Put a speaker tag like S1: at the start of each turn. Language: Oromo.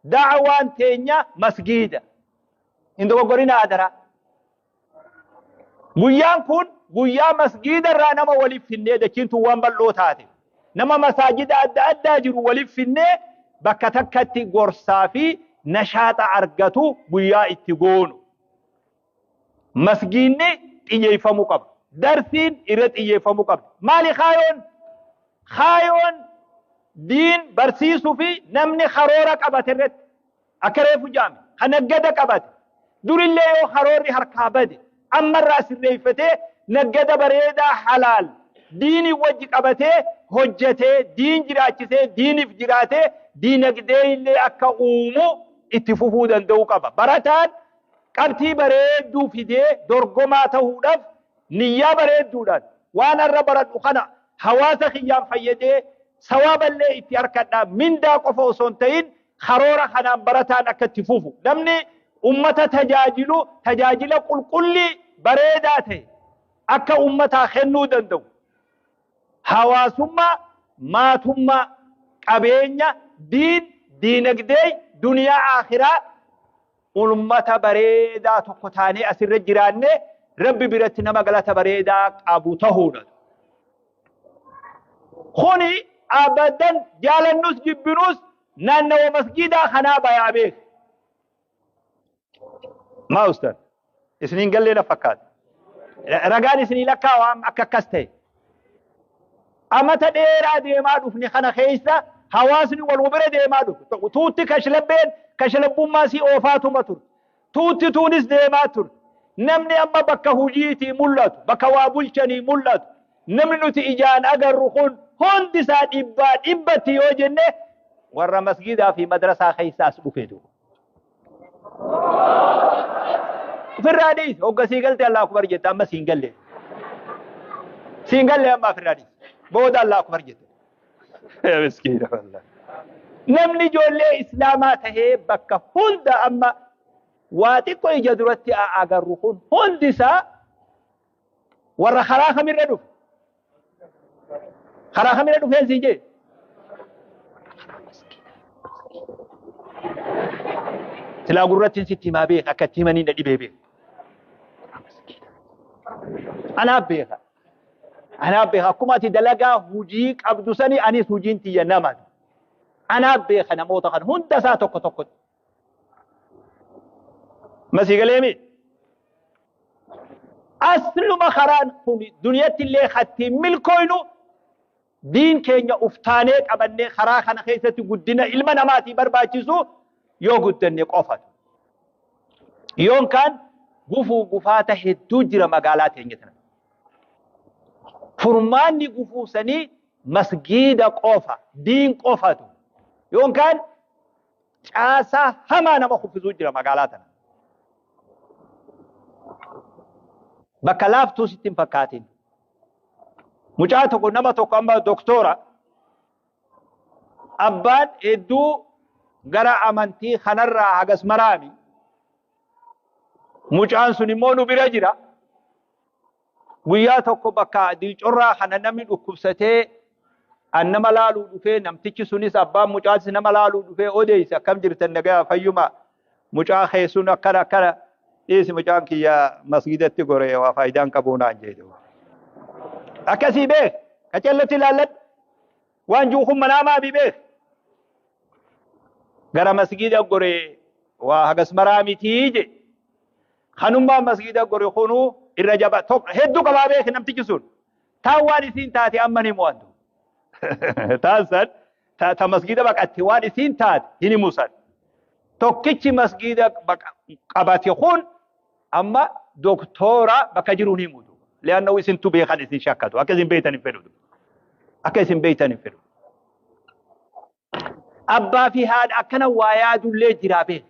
S1: Da'waan teenya masgiida. Hin dogoggorinaa adaraa. Guyyaan kun guyyaa masgiida irraa nama waliif finnee, dachiin tun waan bal'oo taate, nama masaajida adda addaa jiru waliif finnee bakka takkatti gorsaa fi nashaaxa argatu guyyaa itti goonu. Masgiinni xiyyeeffamuu qaba. Darsiin irra xiyyeeffamuu qabdi. Maali kaayoon? Kaayoon diin barsiisuu fi namni karoora qabate irratti akka reefu jaame kan naggada qabate durillee yoo karoorri harkaa bade ammarraa sirreeffatee naggada bareedaa halaal diinii wajji qabatee hojjetee diin jiraachisee diiniif jiraatee diinagdee illee akka uumu itti fufuu danda'uu qaba. Barataan qabxii bareedduu fidee dorgomaa ta'uudhaaf niyyaa bareedduudhaan waan har'a baradhu kana hawaasa kiyyaan fayyadee sawaaballee itti arkadha, mindaa qofa osoo hin ta'in karoora kanaan barataan akka itti fufu, namni ummata tajaajilu tajaajila qulqullii bareedaa ta'e akka ummataa kennuu danda'u, hawaasummaa, maatummaa, qabeenya, diin, diinagdee, duniyaa, aakhiraa ummata bareedaa tokko taanee asirra jiraannee Rabbi biratti nama galata bareedaa qabu tahuudha. Kuni abadan jaalannus jibbinus naannawa masgiidaa kanaa bayaa beek. Maa ustaad? Isiniin gallee na fakkaata. Ragaan isinii lakkaa'u akka akkas ta'e. Amata dheeraa deemaa dhufne kana keessa hawaasni waluma bira deemaa dhufe. Tuutti kashlabbeen kashlabbummaa si oofaatuma turte. Tuutti tuunis deemaa turte. Namni amma bakka hujiitii mul'atu, bakka waa bulchanii mul'atu, namni nuti ijaan agarru kun hundi isaa dhibbaa dhibbatti yoo jenne warra masgiidaa fi madrasaa keessa as dhufe duuba. Ofirraa dhiisi. Hogga sii galte Allahu Akbar jetta, amma siin galle. Siin galle, amma ofirraa dhiisi. Booda Allahu Akbar jetta. Miskiina wallah. Namni ijoollee Islaamaa tahee bakka hunda amma waa xiqqoo ija duratti agarru kun hundi isaa warra karaa kamirra dhufe? Karaa kamirra dhufeen siin jee? Silaa gurrattiin sitti himaa beeka, akka itti himanii na dhibee beeka. Anaaf beeka. Anaaf beeka, akkuma ati dalagaa hujii qabdu sani anis hujiin tiyya nama. Anaaf beeka namoota kana hunda isaa tokko tokkotti. Masii galeemi. Asluma karaan kun duniyatti illee kattiin milkooynu diin keenya uftaanee qabannee karaa kana keessatti guddina ilma namaatii barbaachisu yoo guddanne qofatu. Yoon kaan gufuu gufaata hedduu jira magaalaa teenya tana. Furmaanni gufuu sanii masgiida qofa, diin qofatu. Yoon kaan caasaa hamaa nama kuffisuu jira magaalaa tana. Bakka laaftuu sitti hin fakkaatin. Mucaa tokko, nama tokko, amma doktora, abbaan hedduu gara amantii kanarraa hagas maraami. Mucaan sun immoo nu bira jira. Guyyaa tokko bakka dilcorraa kana namni dhukkubsatee an nama laaluu dhufee, namtichi sunis, abbaan mucaatis nama laaluu dhufee odeesse, "Akkam jirtan, nagaa fayyuma, mucaa kee sun akkana akkana." "Dhiisi, mucaan kiyya masgidatti gore, waa faayidaan qabuu" naan jedhu. Akkasii beek, qacellotti ilaalladhu. Waan jiru kun manaamaa bi beek. Gara masgida gore waa hagas maraa mitii je. Kanummaan masgida gore kunuu irra jaba tokko hedduu qabaa beek namtichi sun. Taan waan isiin taate amma ni mo'antu. Taan san ta masgida baqatte waan isiin taate hin himu san. Tokkichi masgida qabate kun amma doktoora bakka jiru hin himu. Li'annahu isintu beekan isin shakkatu. Akka isin beektan hin fedhu. Akka isin beektan hin fedhu. Abbaa fi haadha akkana waa yaadullee jiraa beek.